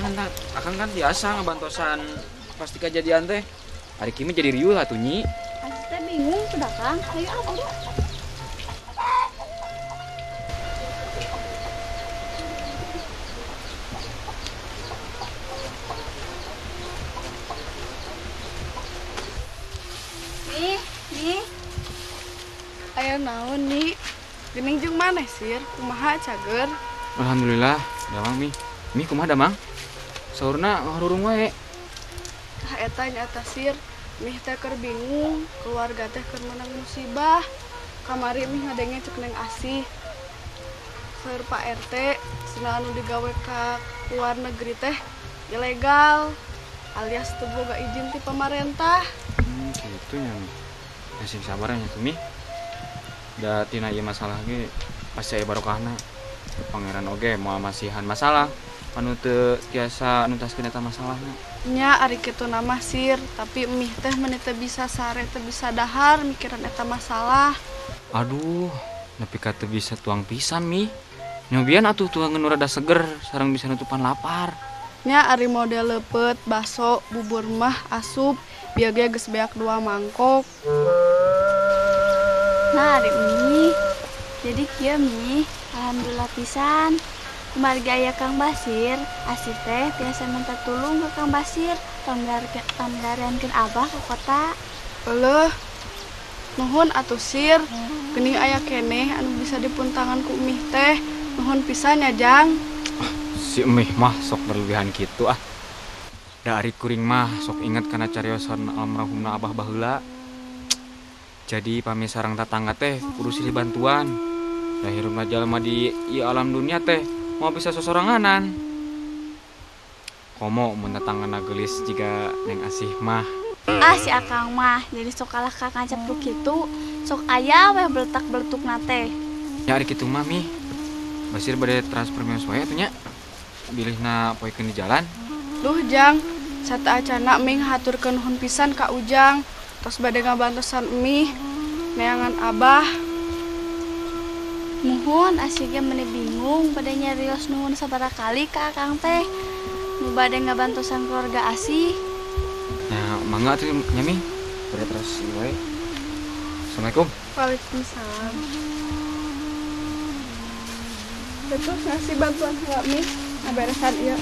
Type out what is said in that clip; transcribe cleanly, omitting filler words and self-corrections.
Akang kan biasa ngebantosan pasti kejadian teh. Ari kimi jadi riuh atuh Nyi. Asih teh bingung sudah Kang. Ayo ah buru. Nih. Aya naon Ni? Geuning jeung maneh sir, kumaha cager? Alhamdulillah, damang Mi. Mi kumaha damang? Saurna ngarurung wae. Tah eta nya sir, mih teh keur bingung, keluarga teh keur menang musibah. Kamari mih ngadenge cek Neng Asih. Saur Pak RT, cenah anu digawe ka luar negeri teh ilegal alias teu boga izin ti pamarentah. Kitu nya Mi. Ya sing sabar nya tuh Mi. Da tina ieu masalah ge pasti aya barokahna. Pangeran oge moal masihan masalah anu teu tiasa nuntaskeun eta masalahna. Nya ari kitu mah sir, tapi mih teh meuni teu bisa sare teu bisa dahar mikiran eta masalah. Aduh, nepi ka teu bisa tuang pisan Mi. Nyobian atuh tuangan nu rada seger sareng bisa nutupan lapar. Nya ari model leupeut, baso, bubur mah asup, bieu ge geus beak 2 mangkok. Nah, ari Mi. Jadi kieu Mi, alhamdulillah pisan. Kumargi aya Kang Basir, Asih teh tiasa minta tulung ke Kang Basir, pamilariankeun Abah ke kota. Euleuh. Nuhun atuh sir, geuning aya keneh anu bisa dipuntangan ku Mih teh. Nuhun pisan ya, Jang. Si Mih mah sok berlebihan kitu ah. Da ari kuring mah sok inget kana cariosan almarhumna Abah baheula. Jadi pami sareng tatangga teh kudu silih bantuan. Da hirupna jalma di ieu alam dunia teh moal bisa sosoranganan. Komo mun tatanggana geulis jiga Neng Asih mah. Ah si Akang mah jadi sok kalah ka kacapruk kitu, sok aya weh beletak-beletukna teh. Ya ari kitu mah Mi. Basir bade transfer meus wae atuh nya. Bilihna poekeun di jalan. Duh Jang, sateuacanna ming haturkeun nuhun pisan ka Ujang. Tos bade ngabantosan mih neangan Abah. Muhun Asih ge meuni bingung bade nyarios nuhun sabaraha kali ka Akang teh. Nu bade ngabantosan keluarga Asih. Nah, mangga atuh nya Mi. Bade terus ieu wae. Assalamualaikum. Waalaikumsalam. Terus ngasih bantuan heula Mi ngaberesan ieu.